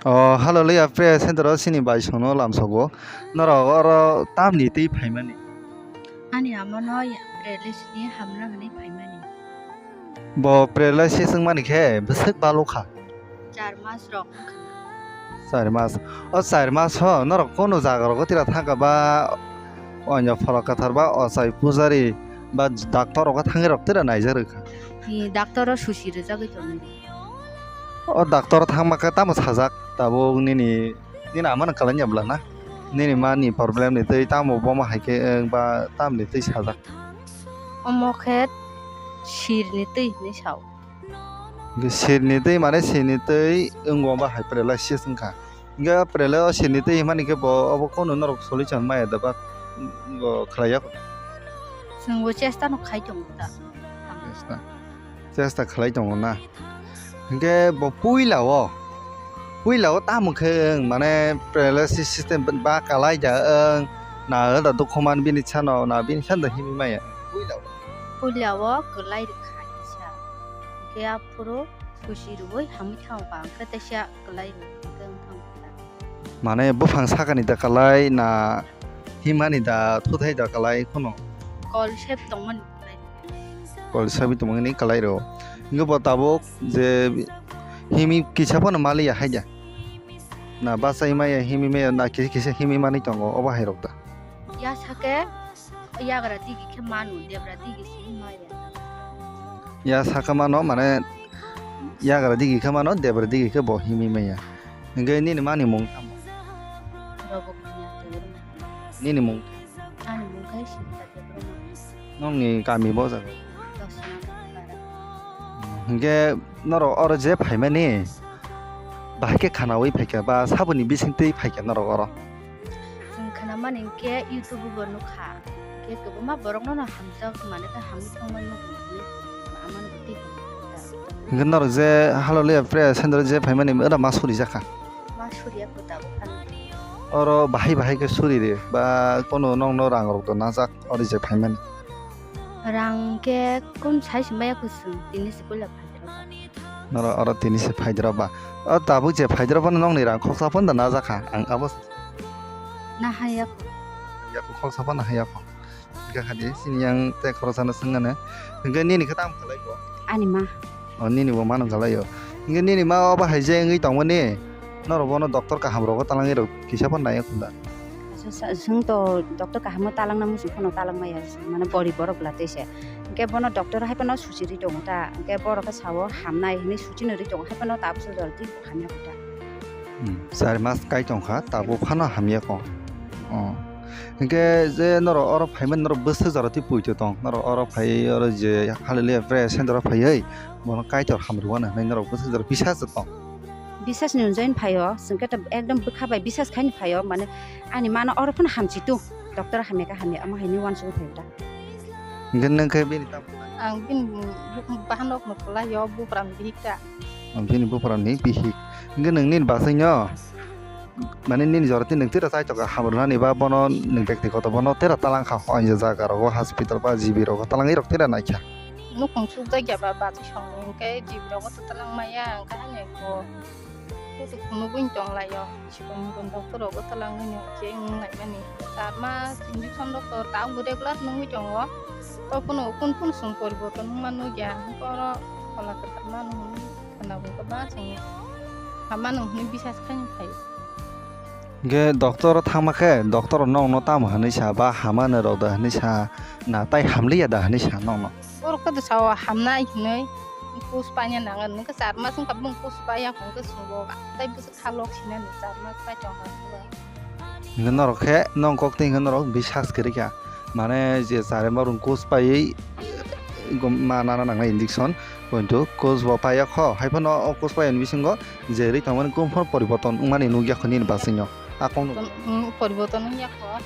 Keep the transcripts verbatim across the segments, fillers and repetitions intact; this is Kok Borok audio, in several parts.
O, Hallelujah Prayer Center o chini bai sono lamsogo. Norok oro tamni twi phaimani? Ani amano ya-, paralysis ni hamna hwnwi phaimani. Bo paralysis wngmani khe bwswk balokha? Char mas rok wngkha. Char mas. O char mas ho norok kono jaga rogo tira thangkha ba onyo pholok kwthar ba ochai pujari ba doctor rogo thangwi rok tira naijak rwkha? Ni doctor o susi rwjagwi tongo. O doctor thangma khe tamo sajak tabuk nini, nini amano kwlaina bwla na? Nini mani problem ni twi tamo bomo hai khe wng ba tamni twi sajak? Omo khe sirni twi hinwi sao. Hwnkhe sirni twi mane sirni twi wngo ba hai paralysis wngkha. Hwnkhe paralysis o sirni twi himani khe bo obo kono norok solution maya da ba bo khlaiya? Chwngbo chesta no khai tongo ta. Chesta, chesta khlai tongo na? Hwnkhe bo puila o, puila o tamo khe wng mane paralysis system ba kalai da wng na da dukhoman bini sano na bini sano da himwi maya puila o. Puila o kwlai rwkha kisa. Hwnkhe aphuru susi rwui hamwi thango ba hwnkhe teisa kwlai rw hwnkhe wng thango ta. Mane buphang sakani da kalai na himani da thuthai da kalai kheno? Kol sep tongmani kalai. Kol sabi tongmani kalai rw. Hwnkhe bo tabuk je himwi kisa phano maliya hai da? Na bachai maya himwi maya na kisa kisa himwi manwi tongo obo hai rok da? Ya sake yagra digi khe manu debra digi simi maya. Ya saka mano mane yagra digi khe mano debra digi khe bo himwi maya. Hwnkhe nini mani mung tamo? Robo kanya toro. Nini mung? Ani mung khe Sita Debbarma. Nongni kami bo jaga? Dosna Para. Hwnkhe norok oro je phaimani bahai khe khanaui phaikha ba saboni bisingtwi phaikha norok oro? Chwng khanamani hwnkhe YouTube o bo nukha. Hwnkhe kwbangma borokno no hamjak manwi khe hamwi thangma nukha hwnwi amano twi. Hwnkhe norok je Hallelujah Prayer Center je phaimani ora ma surijakha? Ma suriya kho tabuk phano. Oro bahai bahai khe suri re ba kono nongno rang rok do najak oro je phaimani? Rang khe kun sai se maya kho chwng tini se puila phaidrop ba. Noro oro tini se phaidrop ba. O tabuk je phaidrop phano nongni rang khoksa phano da najak kha ang abo. Na haya kho. Ya kho khoksa phano haya kho. Hwnkhe kha di, chini yang tei khoroksa no swng nani. Hwnkhe nini khe tamo kalai bo? Ani ma. O, nini bo mano kalai o. Hwnkhe nini ma obo hai je wngwi tongmani, norok bono doctor kaham rogo talangwi rok kisa phano naiya khunda. Sa-, sa-, chwng to doctor kaham o talangna muchung phano talang maya, mane bori borok bwla tei se. Hwnkhe bono doctor hai phano suchi ri tongo ta, hwnkhe borok khe sao hamnai hinwi suchi no ri tongo, hai phano tabuk se jora twi hamya kho ta. Hmm, char mas kai tong kha, tabuk phano hamya kho. Oh. Hwnkhe je norok oro phaimani norok bwswk jora twi poito tong? Norok oro phai oro je Hallelujah Prayer Center o phaiwi bono Kaitor hamrwano hwnwi norok bwswk jora bisas tong? Bisas ni hwnjai phaio, chwng khe ekdom bwkha bai bisas khai phaio, mane ani mano oro phano hamchi tu, doctor hamya khe hamya, omo hai ni uansugwi phaio ta. Hwnkhe nwng khe bini tamo? Ang bini bahan rok no kwlai o, buphram bihik ta. Oh, bini buphram ni bihik. Hwnkhe nwng nini bachai no, mane nini jora twi nwng tira chai tokha hamrwnani ba bono nwng bekti koto bono tira talang kha, o jaga rogo hospital ba G B rogo talangwi rok tira naikha. Nukhung sukjak ya ba bachai songni hwnkhe G B rogo to talang maya hwnkhe haino ko. Kutuk nugwi tong lai o, sikon mikon doctor rogo talangwi ni hwnkhe wng laimani. Char mas injection rok to tabuk regular nungwi tongo. To phano kun phano chwng poriborton wngma nukya, hwnkhe oro phola kwthar mano hwnwi khwnago, hwnkhe ba chwng hamano hwnwi bisas khaino phaio. Hwnkhe doctor o thangma khe, doctor o nokno tamo hwnwi sa, ba hamano rw da hwnwi sa, na tai hamliya da hwnwi sa nokno? Borok khe sao hamnai hinwi kus paina nangan, nokhe char mas wngkha bung kus paiya hwnkhe chwngbo tai bwswk kha lok sinani char mas pai tongkha. Hwnkhe norok khe nong kok twi hwnkhe norok bisas kwrwi kha, mane je char mas rwng kus paiwi ma nana nangnai injection, kintu kus bo paiya kho, hai phano o kus paiyani bisingo je rwi tongmani kum phano poriborton wngmani nukya kho nini bachai no. A kokno. Poriborton wngya kho.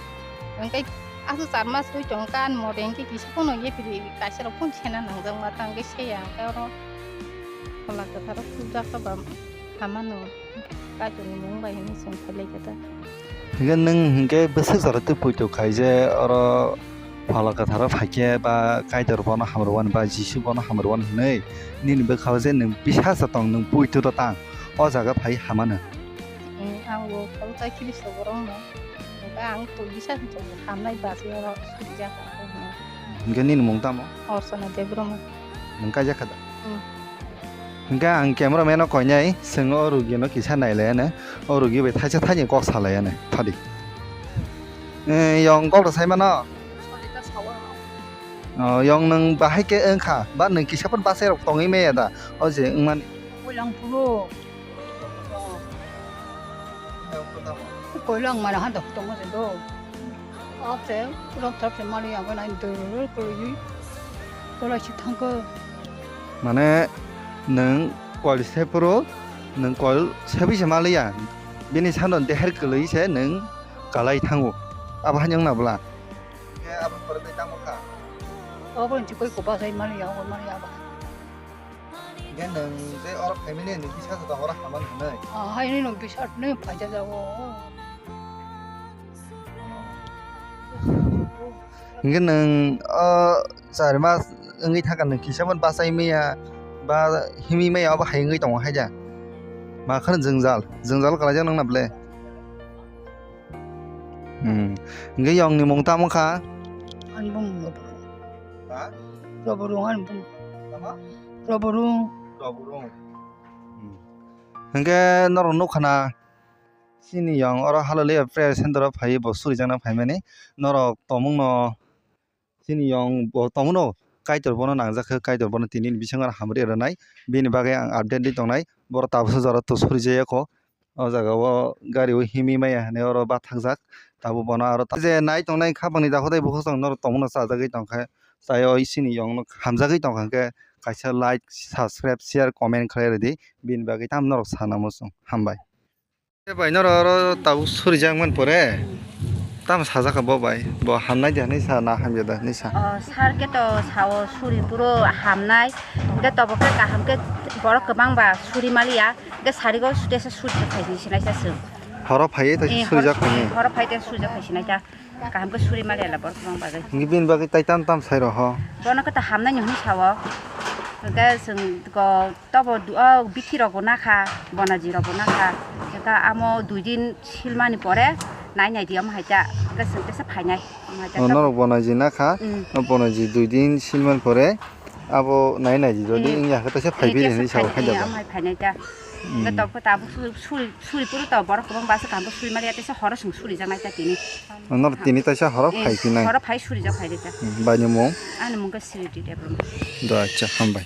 Hwnkhe aswk char mas wi tong kha, ani more hwnkhe kisa phano ye phiri kaisa rok phano sena nangjak ma ta hwnkhe seya hwnkhe oro phola kwtharo khukjak kha ba hamano Kaitorni mung bai hwnwi chwng khailai kha ta. Hwnkhe nwng hwnkhe bwswk jora twi poito khai je oro phola kwtharo phaikhe ba Kaitor bono hamrwani ba Jisu bono hamrwani hwnwi nini bwkhao je nwng bisasa tong nwng poito tang o jaga phai hamano. Ang bo khoroksa kiri soborokno. Hwnkhe ang to bisa hamnai bachwi oro suri jak. Hwnkhe nini mung tamo? Orsona Debbarma. Nwng kaijak kha da? Hmm. Hwnkhe ang camera man no koinai, chwng o rugi no kisa nailaiya ne, o rugi bai thaisa thaini kok salaiya ne, thadi. Eh, yong kok rw sai mano? Sorry, ta sawa. Oh, yong nwng bahai khe wngkha, ba nwng kisa phano bachai rok tongwi maya da, o je wngmani? Koilang phuru. Koilang mara ha dok tongo je do. Apse, rok thap se mali ang nai dur kului. Kola si thangko. Mane, nwng kol se phuru, nwng kol sebi se maliya. Bini sando deher kului se nwng kalai thango. Abo hanyang na bla. Ke abo pore tamo kha. Abo ni koi ko ba sai maliya, o maliya ba. Hingke nwng je oro family ni bisa jora oro hamani hinwi? Ah, hai ni nwng bisa ni phaija jago. Hingke nwng o char mas wngwi thangkha nwng kisa phano bachai maya ba himwi maya obo hai wngwi tongo hai da. Ma kheno jwngjal, jwngjal kalaijak nwng na ble. Hmm. Hingke yong ni mung tamo kha? Ani bung Roborung. Ha? Roborung ani bung. Tama? Roborung. Roborung. Hmm. Hingke norok nukha na chini yong oro Hallelujah Prayer Center o phaiwi bo surijakna phaimani. Norok tongmungno chini yong bo tongmano Kaitor bono nangjak khe, Kaitor bono tini ni bisingo aro hamri rwnai. Bini bagwi ang update di tongnai. Boro tabuksa jora to surijaya kho. O jaga o gari o himwi maya hinwi oro bathakjak. Tabuk bono aro ta-, je nai tongnai khapang ni dakhwdai bukhuk chwng norok tongmano chajagwi tongkha. Tai o isini yong no hamjagwi tongkha hwnkhe kaisa like, subscribe, share, comment khlai rwdi. Bini bagwi tamo norok sana muchung. Hambai. E bai, norok oro tabuk surijak man pore. Tamo sajak kha bo bai? Bo hamnai de hinwi sa na hamya da hinwi sa? O, sir khe to sao suri puro hamnai. Hwnkhe tobo khe kaham khe borok kwbang ba suri maliya. Hwnkhe sari go sute se suri se phaising sinai sa chwng. Horo phaiwi tei Eh, surijak horo, khaini. Horo phai tei surijak phai sinai ta. Kaham khe suri maliya la borok kwbang bagwi. Hwnkhe bini bagwi tai tam tam sai rw ho? Bono khe to hamnai ni hinwi sao. Hwnkhe chwng go Tobo du-, o bithi rok bo nakha, bonaji rok bo nakha. Kha amo dui din silmani pore nai nai di omo hai ta, hwnkhe chwng tesa phainai. Omo hai ta Oh, tok- norok bonaji nakha, Mm. o bonaji dui din silmani pore abo nai nai di rodi Mm. wngya khe tesa Eh, phaibi tesa hinwi sao phai-, hai eh, jago. Omo hai phainai ta. Mm. Hwnkhe tok khe tabuk su-, suri, suri puru to borok kwbang basa kaham khe suri maliya tesa horo chwng suri jaknai ta tini. Oh, norok tini taisa horo Eh, phai phinai. Horo phai suri jak phai rita. Mm, bai ni mung? Ani mung khe Sri Debbarma. Do acha, hambai.